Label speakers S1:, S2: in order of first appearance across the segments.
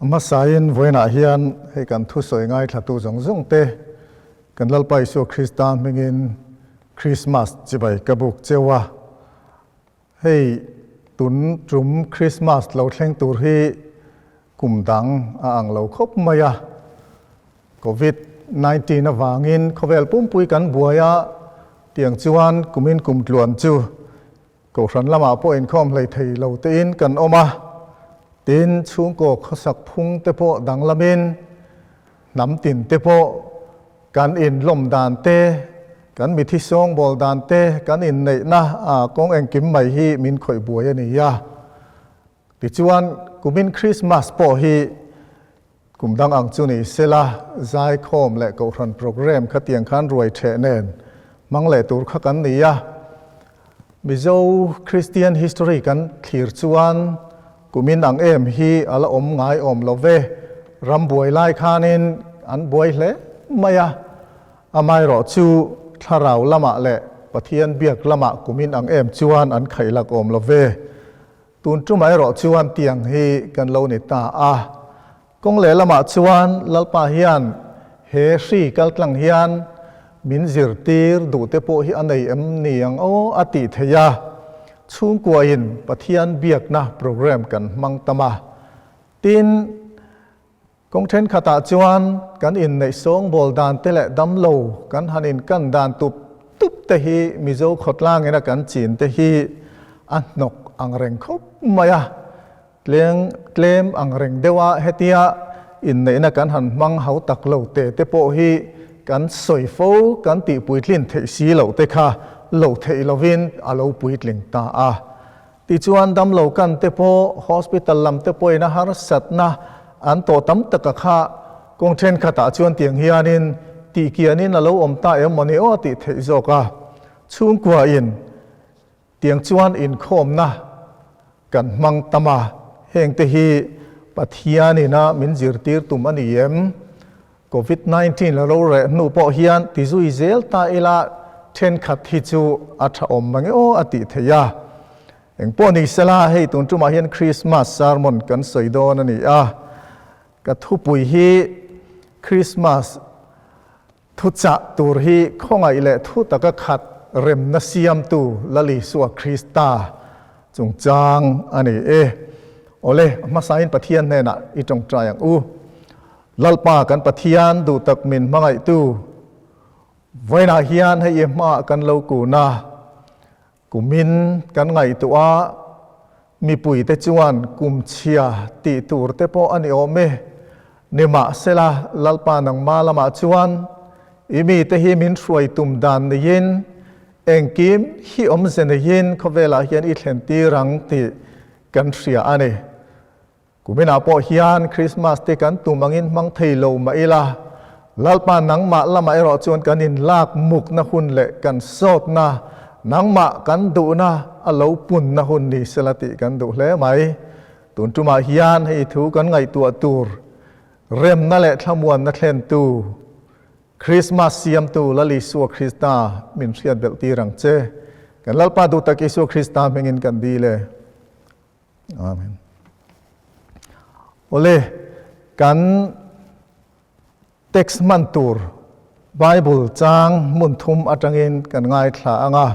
S1: A hmasain vawiinah hian hei kan thusawi ngaithlatu zawng zawng te kan Lalpa Isua Krista hmingin Krismas chibai ka buk cheu a. Hei tun tum Krismas lo thleng tur hi kum dang a ang lo khawp mai a. Covid 19 avangin khawvel pumpui kan buai a, tiang chuan kumin kum tluan chu Kohhran lamah pawh inkhawm hlei thei lo tein kan awm a, tin chhungkaw khawsak phung te pawh danglamin hnam tin te pawh kan inlawm dan te, kan mithi sawngbawl dan te, kan inneihna kawng engkim mai hi min khawih buai a ni a. Tichuan, kumin Krismas pawh hi kum dang ang chu ni sela, zaikhawm leh kohhran programme khatiang khan ruai theh nen hmang leh tur kha kan ni a. Mizo Christian history kan thlir chuan kumin ang em hi a la awm ngai awm lo ve, ram buai lai khanin an buai hle mai a. Amaherawh chu thlarau lamah leh Pathian biak lamah kumin ang em chuan an khaih lak awm lo ve. Tun tumah erawh chuan tiang hi kan lo ni ta a. Kawng lehlamah chuan Lalpa hian he hri kaltlang hian min zirtir duhte pawh hi a nei em ni ang aw a tih theih a. Chhungkuain Pathian biakna program kan hmang tam a. Tin, kawng thenkhatah chuan kan inneih sawngbawl dan te leh damlo kan han inkan dan tup tup te hi Mizo khawtlangin a kan chin te hi a hnawk ang reng khawp mai a. Tleng tlem ang reng deuh a hetia inneihna kan han hmang hau tak lo te te pawh hi kan sawi fo kan tih puitlin theih si loh te kha lo theih lovin a lo puitling ta a. Tichuan damlo kan te pawh hospital lam te pawhin a harsatna an tawh tam taka kha kawng thenkhatah chuan tiang hianin tihkianin a lo awm ta em mawni aw tih theih zawk a. Chhungkuain tiang chuan inkhawmna kan hmang tam a, hengte hi Pathianin a min zirtir tum a ni em? Covid 19 la roreh hnu pawh hian ti zui zel ta ila thenkhat hi chu a tha awm mang e aw a tih theih a. Engpawh ni sela hei tun tumah hian Christmas sermon kan sawi dawn a ni a. Ka thupui hi Christmas thuchah tur hi khawngaih leh thu taka khat remna siamtu Lal Isua Krista chungchang a ni e. Awle, a hmasain Pathian hnenah i tawngtai ang u. Lalpa kan Pathian duhtak min hmangaihtu vawiinah hian hei i hmaah kan lo kun a, kumin kan ngaihtuah a, mipuite chuan kum chhia tih tur te pawh a ni awm e. Nimahsela, Lalpa nangma lamah chuan i mite hi min hruai tum dan neiin, engkim hi awmze neiin khawvelah hian i thlen tir ang tih kan hria a ni. Kuminah pawh hian Krismas te kan tum angin hmang thei lo mah ila, Lalpa nangmah lamah erawh chuan kan inlak mukna hun leh kan sawtna, nangmah kan duhna a lo punna hun ni sela tih kan duh hle mai. Tun tumah hian hei thu kan ngaihtuah tur remna leh thlamuanna thlentu, Krismas siamtu Lal Isua Krista min hriat belh tir ang che. Kan Lalpa duhtak Isua Krista hmingin kan dil e. Amen. Ole, kan text hman tur Bible chang hmun thum atangin kan ngaithla anga.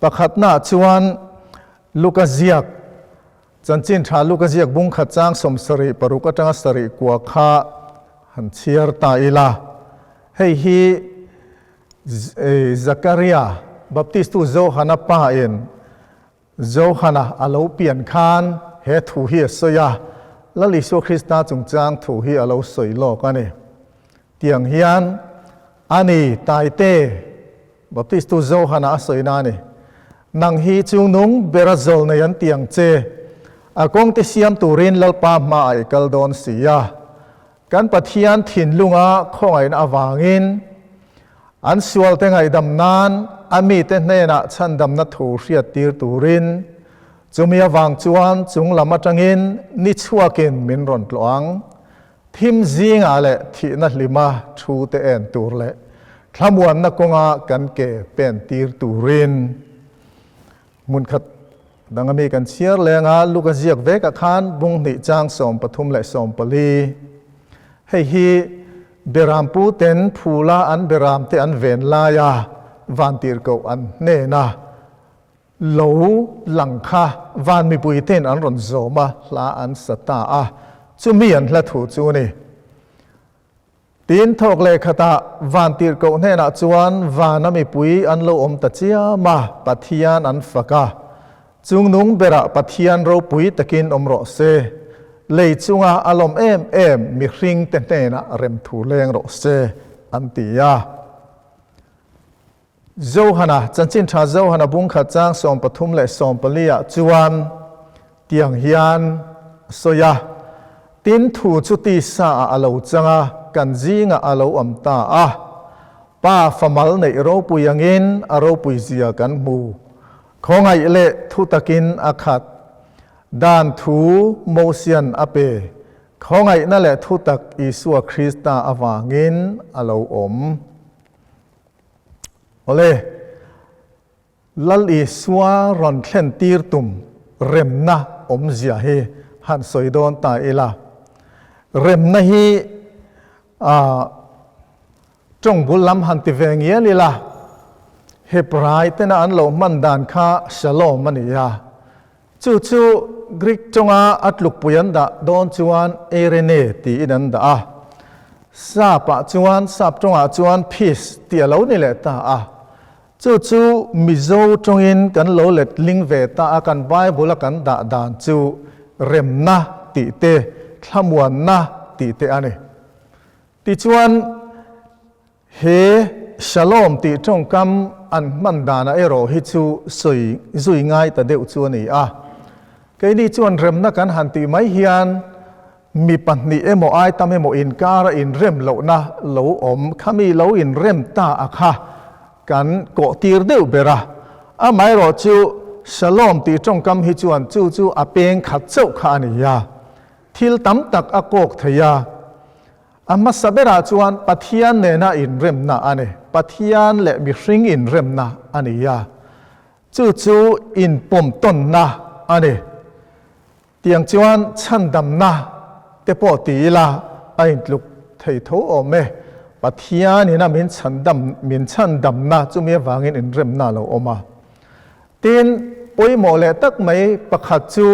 S1: Pakhatna chuan Luka ziak, chanchin tha Luka ziak bung khat chang 76 atanga 79 kha han chhiar ta ila. Hei hi Zakaria, Baptistu Johana pa in Johana a lo pian khan he thu hi a sawi a, Lal Isua Krista chungchang thu hi a lo sawi lawk a ni. Tiang hian a ni, Taite, Baptistu Johana a sawi na a ni, Nang hi chungnung bera zawl nei an ti ang che, a kawngte siam turin Lalpa hmaah i kal dawn si a. Kan Pathian thinlunga khawngaihna avangin an sualte ngaihdam nan a mite hnenah chhandamna thu hriattir turin chumi avang chuan chung lam atangin ni chhuakin min rawn tlawh ang. Thim zingah leh thihna hlima thu te en tur leh thlamuanna kawnga kan ke pen tir turin hmun khat. Dang ami kan chhiar leng a, Luka ziak vekah khan bung hnih chang 13 leh 14. Hei hi Berampu ten phula an beramte an ven laia vantirhkoh an hnena lo lang kha van mipui ten an rawn zawm a, hla an sa ta a, chumi an hla thu chu a ni. Tin, thawk leh khatah vantirhkoh hnenah chuan vana mipui an lo awm ta chiam a, Pathian an fak a. Chungnung berah Pathian ropui takin awm rawh se, lei chunga a lawm em em mihringte hnenah remthu leng rawh se, an ti a. Johana, Chanchin Tha Johana bungkhat chang 13 leh 14 ah chuan tiang hian a sawi a, Tin thu chu tisa ah a lo chang a, kan zingah a lo awm ta a. Pa famal neih ropui angin a ropui zia kan hmu. Khawngaih leh thu takin a khat. Dan thu Mosian a pe. Khawngaihna leh thu tak Isua Krista avangin a lo awm. Awle, Lal Isua rawn thlen tir tum remna awmzia hi han sawi dawn ta ila. Remna hi tawng bul lam han ti ve ngial ila, Hebrai tena an lo hman dan kha Shalom a ni a. Chu chu Greek tawnga a tlukpui an dah dawn chuan eirene tiin an dah a. Sapah chuan, sap tawngah chuan peace tih a lo ni leh ta a. Chu chu Mizo tawngin kan lo let ling ve ta a, kan Bible a kan dah dan chu remna tih te, thlamuanna tih te a ni. Tichuan. He Shalom tih tawngkam an hman danah erawh hi chu sawi zui ngai ta deuh chu a ni a. Keini chuan remna kan han tih mai hian mi pahnih emaw ai tam emaw inkara inrem lohna lo awm khami lo inrem ta a kha kan kawh tir deuh ber a. Amaherawh chu Shalom tih tawngkam hi chuan chu chu a peng khat chauh kha a ni a. Thil tam tak a kawk thei a. A hmasa berah chuan Pathian nena inremna a ni. Pathian leh mihring inremna a ni a, chu chu inpawmtawnna a ni. Tiang chuan chhandamna te pawh ti ila a intluk thei tho awm e. Pathianin a min chhandam, min chhandamna chumi avangin inremna a lo awm a. Tin, pawimawh leh tak mai pakhat chu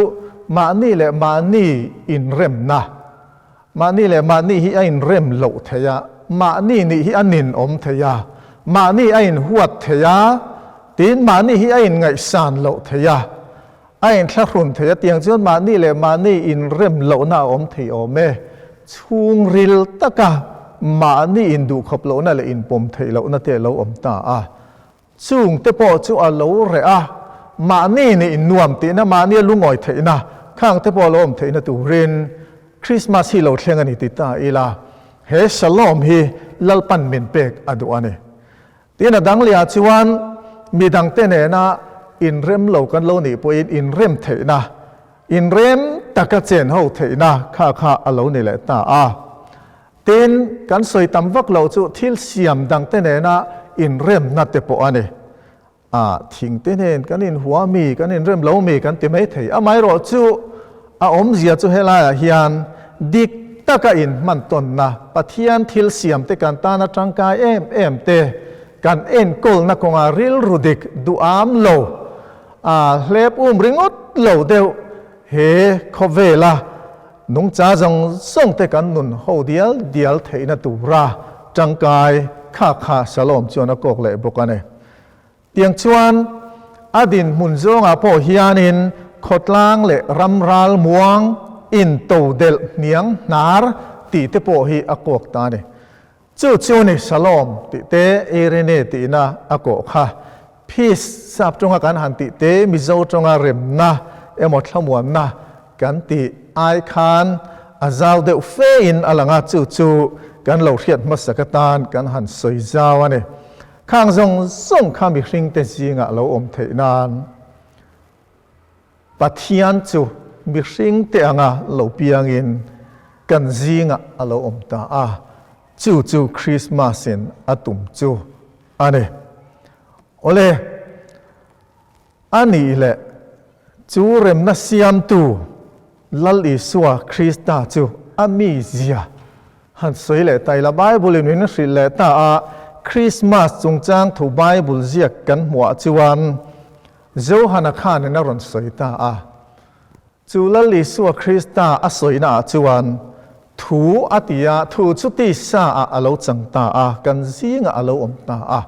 S1: mahni leh mahni inremna. Mahni leh mahni hi a inrem loh thei a, mahni nih hi a ninawm thei a, mahni a inhuat thei a, tin mahni hi a inngaihsan loh thei a, a inthlahrun thei a, tiang chuan mahni leh mahni inrem lohna a awm thei awm e. Chhungril taka mahni induhkhawp lohna leh inpawm theih lohna te a lo awm ta a. Chung te pawh chu a lo reh a, mahni nih nuam tihna, mahni a lungawi theihna, khang te pawh a lo awm theihna turin Krismas hi lo thleng a ni ti ta ila, he Shalom hi Lalpan min pek a duh a ni. Tin, a dang lehah chuan midang te nena inrem lo kan lo nih pawhin inrem theihna, inrem taka chen ho theihna kha kha a lo ni leh ta a. Tin, kan sawi tam vak loh chu thil siam dangte nena inremna te pawh a ni. A, thingte nen kan inhua mi, kan inrem lo mi kan ti mai thei. Amaherawh chu a awmzia chu helaiah hian dik taka inhman tawnna, Pathian thil siamte kan tana tangkai em em te kan enkawlna kawnga rilru dik duham lo, a hlep um ringawt lo deuh he khawvela Nungcha zawng zawng te kan nun ho dial dial theihna tura tangkai kha kha Shalom chuan a kawk leh bawk a ni. Tiang chuan a dinhmun zawngah pawh hianin khawtlang leh ram ral muang intodelh hniang hnar tih te pawh hi a kawk ta a ni. Chu chu ni Shalom tih te Eirene tihna a kawh kha. Peace sap tawnga kan han tih te Mizo tawnga remna emaw thlamuanna kan tih ai khan a zau deuh fe in a lang a, chu chu kan lo hriat hmasak atan kan han sawi zau a ni. Khang zawng zawng kha mihringte zingah lo awm theih nan Pathian chu mihringte anga lo piangin kan zingah a lo awm ta a, chu chu Krismas-in a tum chu a ni. Awle, a nih leh Chu remna siamtu Lal Isua Krista chu a mizia han sawi leh ta ila. Bible in min hrilh leh ta a, Krismas chungchang thu Bible ziak kan hmuh ah chuan Johana khanin a rawn sawi ta a. Chu Lal Isua Krista a sawina ah chuan thu a ti a, thu chu tisa ah a lo chang ta a, kan zingah a lo awm ta a.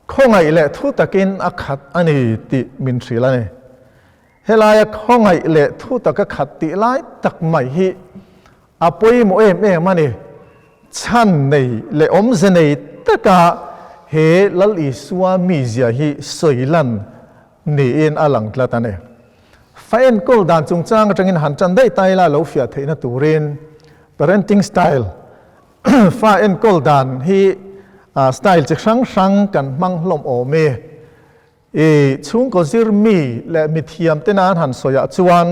S1: Khawngaih leh thu takin a khat a ni tih min hrilh a ni. Helaia khawngaih leh thu taka khat tih lai tak mai hi a pawimawh em em a ni. Chhan nei leh awmze nei taka he Lal Isua mizia hi sawi lan niin a lang tlat a ni. Fa enkawl dan chungchang atangin han tan daih ta ila lo fiah theihna turin parenting style Fa enkawl dan hi style chi hrang hrang kan hmang hlawm awm e. I chhungkaw zir mi leh mithiam te nan han sawi ah chuan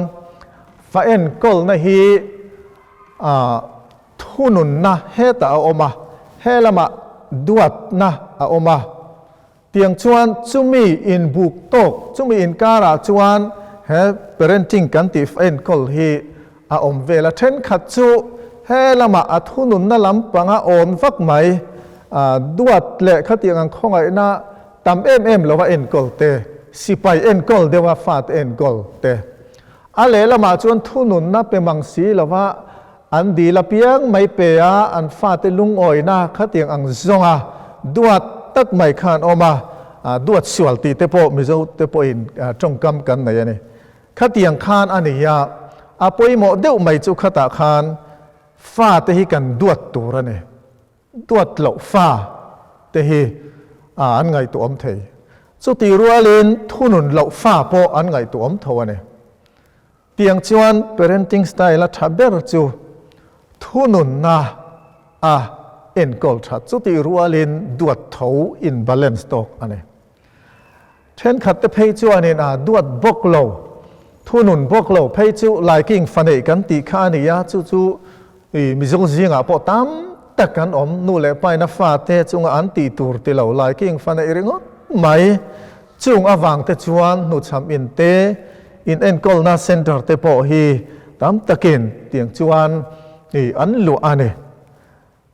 S1: fa enkawlna hi thununna hetah a awm a, he lamah duatna a awm a. Tiang chuan chumi inbuk tawk, chumi inkarah chuan he parenting kan tih enkawl hi a awm vel a. Thenkhat chu he lamah a thununna lampanga awn vak mai, duat leh khatiang ang khawngaihna tam em em lova enkawl te, sipai enkawl deuha fate enkawl te. A lehlamah chuan thununna pe mang si lova an dil apiang mai pe a, an fate lungawina khatiang ang zawnga duat tak mai kha an awm a, duat sual tih te pawh Mizo te pawhin tawngkam kan nei a ni. Khatiang khan a ni a, a pawimawh deuh mai chu khatah khan fate hi kan duat tur a ni. Duat loh fa te hi an ngaihtuah awm thei. Chutih rualin thunun loh fa pawh an ngaihtuah awm tho a ni. Tiang chuan parenting style a tha ber chu thununna a enkawl that. Chutih rualin duat tho in balance tawk a ni. Thenkhat te phei chuanin a duat bawk lo, thunun bawk lo phei chu laiking fa neih kan tih kha a ni a, chu chu i Mizo zingah pawh tam tak kan awm, nu leh paina fate chunga an tih tur ti lo laiking fa neih ringawt mai. Chung avang te chuan hnuchham in te, in enkawlna centre te pawh hi tam takin tiang chuan i an luah a ni.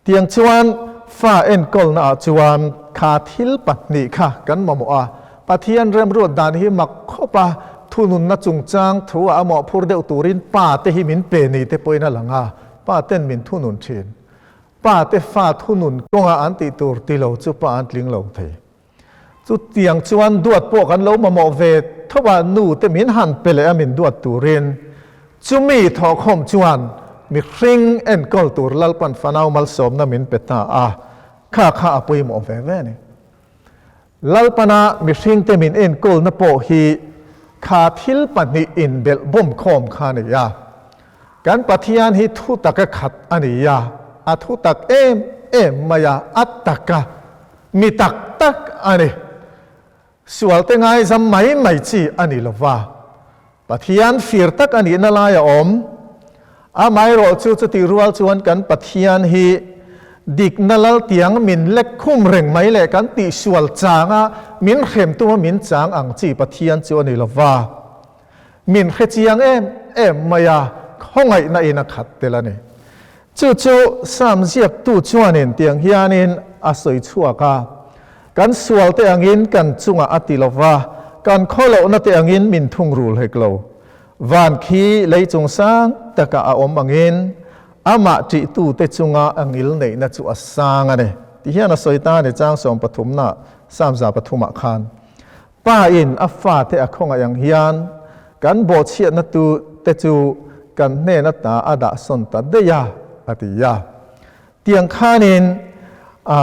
S1: Tiang chuan fa enkawlna ah chuan kha thil pahnih kha kan mamawh a, Pathian remruat dan hi mak khawp a, thununna chungchang thu ah a mawhphur deuh turin pa te hi min pe ni te pawhin a lang a, pa ten min thunun thin. Pa te fa thunun kawnga an tih tur ti lo chu pa an tling lo thei. Chutiang chuan duat pawh kan lo mamawh ve tho a, nu te min han pe leh a min duat turin. Chumi thawhkhawm chuan mihring enkawl tur Lalpan fanau malsawmna min pe ta a, kha kha a pawimawh ve ve a ni. Lalpana mihringte min enkawlna pawh hi kha thil pahnih inbelh bawm khawm kha a ni a. Kan Pathian hi thutaka khat a ni a, a thutak em em mai a, a taka mi tak tak a ni. Sualte ngaizam mai mai chi a ni lo va, Pathian fir tak a nihna lai a awm. Amaherawh chu chutih rual chuan kan Pathian hi dikna laltiang min lek khum reng mai leh kan tihsual changa min hrem tuma min chang ang chi Pathian chu a ni lo va. Min hre chiang em em mai a, khawngaihna in a khat tel a ni. Chu chu Sam ziaktu chuanin tiang hianin a sawi chhuak a, Kan sual te angin kan chungah a ti lo va, kan khawlohna te angin min thungrul hek lo. Van khi lei chung sang takah a awm angin amah ṭihtute chunga a ngil neihna chu a sang a ni. Ti hian a sawi ta a ni chang sawmpathumna Sam 103ah khan. Pa in a fate a khawngaih ang hian kan bawhchhiatna tu te chu kan hnen ata a dah sawn ta daih a, a ti a. Tiang khanin a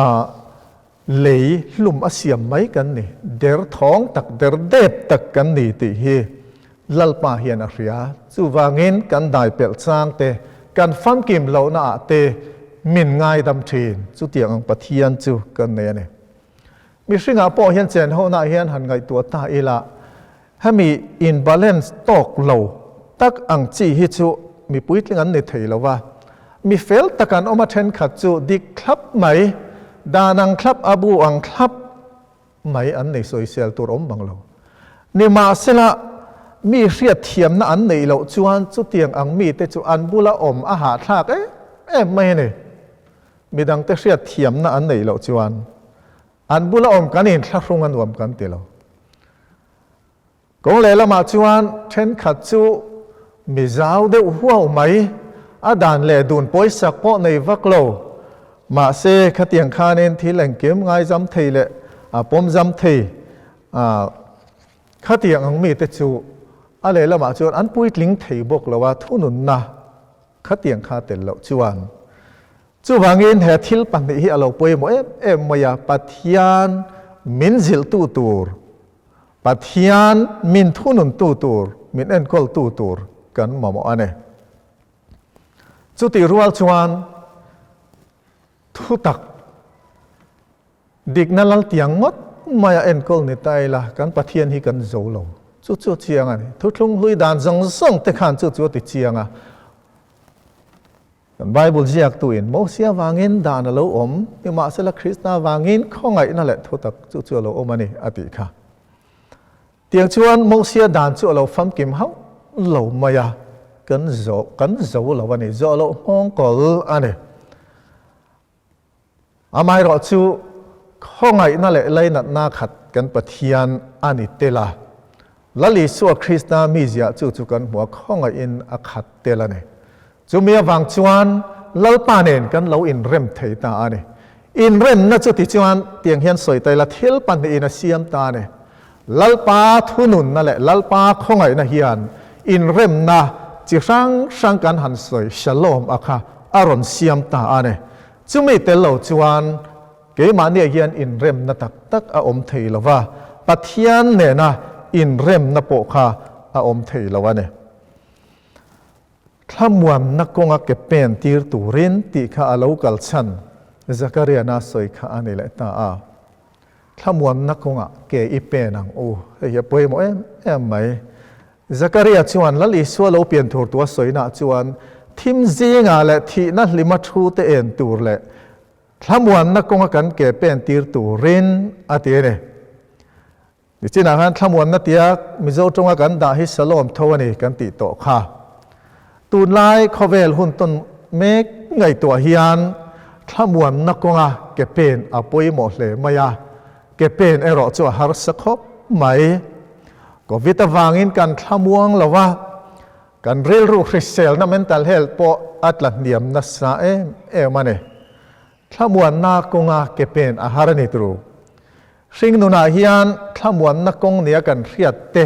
S1: lei hlum a siam mai kan ni, der thawng tak, der dep tak kan ni tih hi Lalpa hian a hria. Chuvangin kan dai pelh chang te, kan famkim lohna ah te min ngaidam thin. Chutiang ang Pathian chu kan nei a ni. Mihringah pawh hian chen honaah hian han ngaihtuah ta ila, hemi in balance tawk lo tak ang chi hi chu mi puitling an ni thei lo va. Mi fel tak an awm a thenkhat chu dik thlap mai, dan ang thlap, a bu ang thlap mai an nei sawisel tur awm bang lo. Nimahsela. Mi hriatthiamna an neih loh chuan chutiang ang mite chu an bula awm a hahthlak em em mai a ni. Midangte hriatthiamna an neih loh chuan an bula awm kan inthlahrung a nuam kan ti lo. Kawng lehlamah chuan thenkhat chu mi zau deuh huau mai, a dan leh dun pawisak pawh nei vak lo. Mahse, khatiang khanin thil engkim ngaizam thei leh a pawmzam thei a, khatiang ang mite chu a lehlamah chuan an puitling thei bawk lo a, thununna khatiang kha tel loh chuan. Chuvangin he thil pahnih hi a lo pawimawh em em mai a, Pathian min zilhtu tur, Pathian min thununtu tur, min enkawltu tur kan mamawh a ni. Chutih rual chuan thutak dikna laltiang ngawt maia enkawl ni ta ila kan Pathian hi kan zo lo. Chu chu a chiang a ni. Thuthlung hlui dan zawng zawng te khan chu chu a ti chiang a. Kan Bible ziaktuin Mosia vangin dan a lo awm, nimahsela Krista vangin khawngaihna leh thutak chu chu a lo awm a ni, a tih kha. Tiang chuan Mosia dan chu a lo famkim hauh lo mai a, kan zo kan zo lo a ni, zawh loh nghawng kawl a ni. Amaherawh chu khawngaihna leh lainatna khat kan Pathian a ni tel a, Lal Isua Krista mizia chu chu kan hmu a, khawngaihin a khat tel a ni. Chumi avang chuan Lalpa nen kan lo inrem thei ta a ni. Inremna chu tichuan tiang hian sawi ta ila thil pahnihin a siam ta a ni. Lalpa thununna leh Lalpa khawngaihna hian inremna chi hrang hrang kan han sawi Shalom a kha a rawn siam ta a ni. Chumi tel lo chuan keimahniah hian inremna tak tak a awm thei lo va, Pathian nena inremna pawh kha a awm thei lo a ni. Thlamuanna kawnga ke pen tir turin tih kha a lo kal chhan Zakariana sawi kha a ni leh ta a. Thlamuanna kawngah ke i pen ang u, hei hi a pawimawh em em mai. Zakaria chuan Lal Isua lo pian tur tua sawinaah chuan thim zingah leh thihna hlima thu te en tur leh thlamuanna kawnga kan ke pen tir turin a ti a ni. Nichinah khan thlamuanna tia Mizo tawnga kan dah hi Shalom tho a ni kan tih tawh kha. Tunlai khawvel hun tawn mek ngaihtuah hian thlamuanna kawnga ke pen a pawimawh hle mai a, ke pen erawh chu a harsa khawp mai. Covid avangin kan thlamuang lo a, kan rilru hriselna mental health pawh a tla hniam nasa em em a ni. Thlamuanna kawnga ke pen a har a ni turu. Hringnunah hian thlamuanna kawng nia kan hriat te,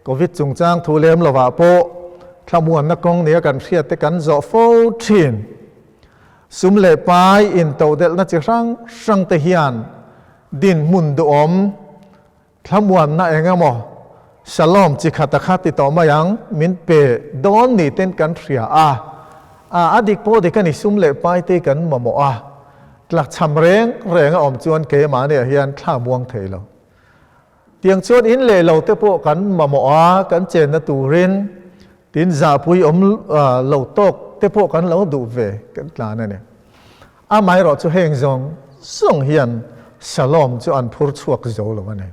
S1: Covid chungchang thu lem lovah pawh thlamuanna kawng nia kan hriat te kan zawh fo thin. Sum leh pai intodelhna chi hrang hrang te hian dinhmun duhawm thlamuanna eng emaw Shalom chi khat a kha ti tawh mai ang min pe dawn ni ten kan hria a, a a dik pawh dik a ni sum leh pai te kan mamawh a, tlakchham reng reng a awm chuan keimahniah hian thla muang thei lo. Tiang chuan in leh lo te pawh kan mamawh a, kan chenna turin tin zahpui awm lo tawk te pawh kan lo duh ve kan tlan a ni. Amaherawh chu heng zawng zawng hian Shalom chu an phur chhuak zo lo a ni.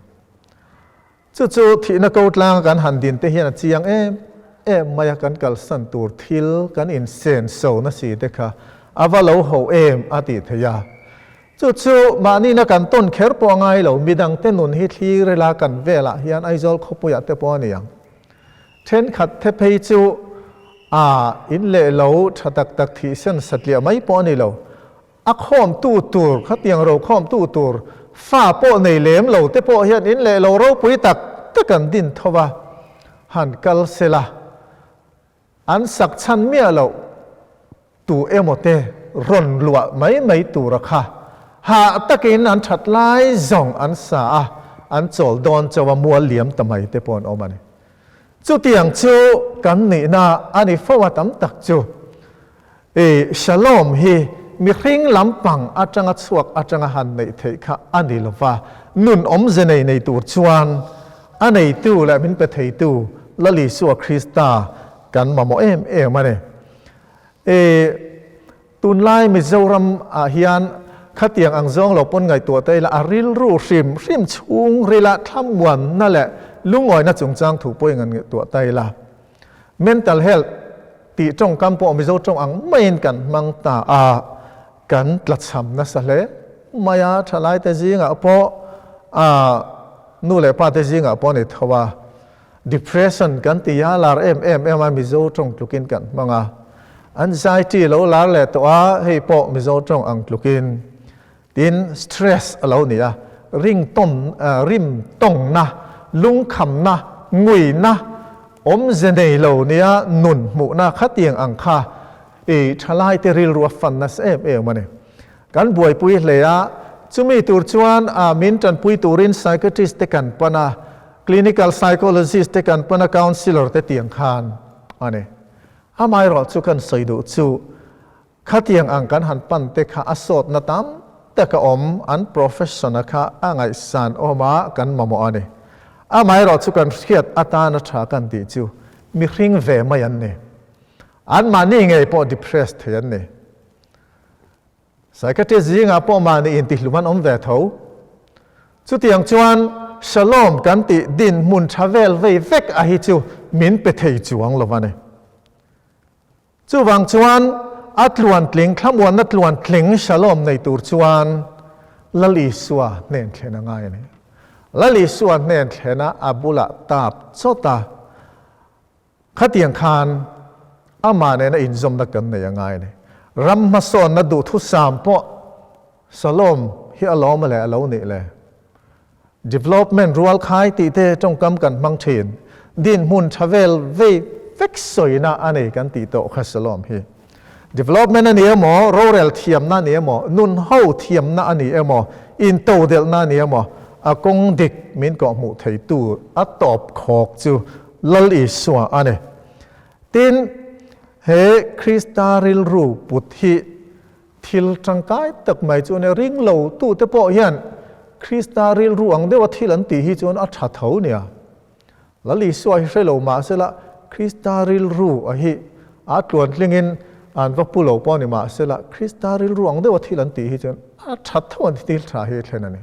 S1: Chu chu thihna ko tlanga kan han din te hian a chiang em em mai a, kan kalsan tur thil kan insen so na si te kha a va lo ho em a tih theih a. Chu chu mahnina kan tawn kher pawh a ngai lo, midang te nun hi thlir ila kan velah hian Aizawl khawpuiah te pawh a ni ang. Thenkhat the phei chu a in leh lo tha tak tak thihsen satliah mai pawh a ni lo, A khawmtu tur, khatiang ro khawmtu tur fa pawh nei lem lo te pawh hian in leh lo ropui tak tak an din tho a, han kal se la, an sak chhan miah loh tu emaw te rawn luah mai mai tura kha hah takin an that lai zawng an sa a, an chawl dawn chauh a mual liam ta mai te pawh an awm a ni. Chutiang chu kan nihna a ni fo a tam tak chu. I Shalom hi mihring lampang atanga chhuak atanga han neih theih kha a ni lo va, nun awmze nei nei tur chuan a neitu leh min pe theitu Lal Isua Krista kan mamawh em em a ni. I tunlai Mizoram ah hian khatiang ang zawng lo pawn ngaihtuah ta ila a rilru hrim hrim chhungrila thlamuanna leh lungawina chungchang thu pawhin an ngaihtuah ta ila. Mental health tih tawngkam pawh Mizo tawng ang maiin kan hmang ta a, kan tlachham nasa hle mai a, thalaite zingah pawh a nu leh pate zingah pawh a ni tho a, depression kan ti a, lar em em em a, Mizo tawng tlukin kan hmang a, anxiety lo lar leh tawh a, hei pawh Mizo tawng ang tlukin. Tin, stress a lo ni a, ringtawn, rimtawngna, lungkhamna, nguina, awmze nei lo nia nun hmuhna khatiang ang kha i thalaite rilru a fan nasa em em a ni. Kan buaipui hle a, chumi tur chuan min tanpui turin psychiatrist te kan pan a, clinical psychologist te kan pan a, counsellor te tiang khan a ni. Amaherawhchu chu kan sawi duh chu Khatiang ang kan han pan te kha a sawtna tam tak a awm, an profession-a kha a ngaihsan awm a, kan mamawh a ni. Amaherawhchu kan hriat atana tha kan tih chu mihring ve mai an ni. Anmahni ngei pawh depressed thei an ni. Psychiatrist zingah pawh mahni intihlum an awm ve tho. Chutiang chuan Shalom kan tih dinhmun tha vel vei vek a hi chu min pe thei chuang lo a ni. Chuvang chuan a tluantling, thlamuanna tluantling Shalom nei tur chuan Lal Isua hnen thlen a ngai a ni. Lal Isua hnen thlena a bulah tap chawt a, khatiang khan amah nena inzawmna kan nei a ngai a ni. Ram hmasawnna duhthusam pawh Shalom hi a lawm le a lo nih le. Development rual khai tih te tawngkam kan hmang thin. Dinhmun tha vel vei vek sawina a nei kan tih tawh kha Shalom hi. Development a ni emaw, rorel thiamna a ni emaw, nun ho thiamna a ni emaw, intodelhna a ni emaw, a kawng dik min kawhhmuh theitu a tawp khawk chu Lal Isua a ni. Tin, he Krista rilru put hi Thil tangkai tak mai chu ania, ring lo tute pawh hian Krista rilru ang deuha thil an tih hi chuan a tha tho nia. Lal Isua hi hre lo mahsela Krista rilru a hi a tluantlingin an va pu lo pawh a ni mahsela Krista rilru ang deuha thil an tih hi chuan a tha tho an thil tha hi a thlen a ni.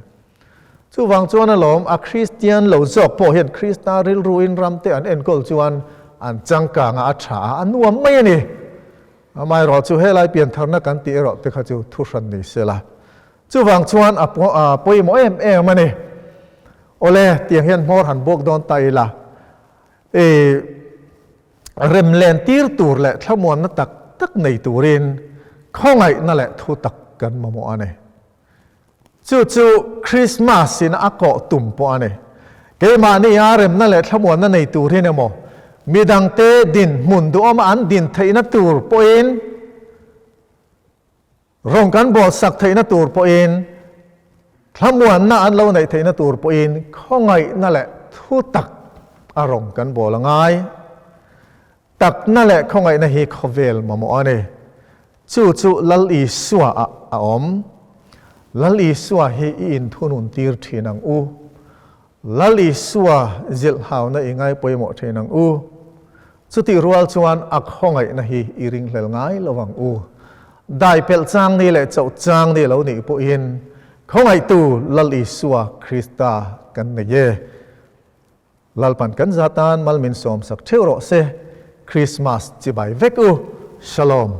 S1: Chuvang chuan alawm a Kristian lo zawk pawh hian Krista rilruin ramte an enkawl chuan an changkang a, a tha a, a nuam mai a ni. Amaherawh chu helai piantharna kan tih erawh te kha chu thu hran ni se la. Chuvang chuan a pawimawh em em a ni. Awle, tiang hian hmawr han buak dawn ta ila. I rem len tir tur leh thlamuanna tak tak nei turin khawngaihna leh thu tak kan mamawh a ni. Chu chu Krismas in a kawh tum pawh a ni. Keimahni a remna leh thlamuanna nei turin emaw, midangte dinhmun duhawma an din theihna tur pawhin, rawn kan bawlsak theihna tur pawhin, thlamuanna an lo neih theihna tur pawhin khawngaihna leh thutak a rawn kan bawl a ngai. Takna leh khawngaihna hi khawvel mamawh a ni. Chu chu Lal Isua ah a awm. Lal Isua hi i inthunun tir thin ang u. Lal Isua zilhhauna i ngai pawimawh thin ang u. Chutih rual chuan a khawngaihna hi i ringhlel ngai lo ang u. Dai pelh chang ni leh chauh chang ni lo nih pawhin khawngaihtu Lal Isua Krista kan nei e. Lalpan kan za tan mal min sawmsak theuh rawh se. Christmas chibai vek u. Shalom.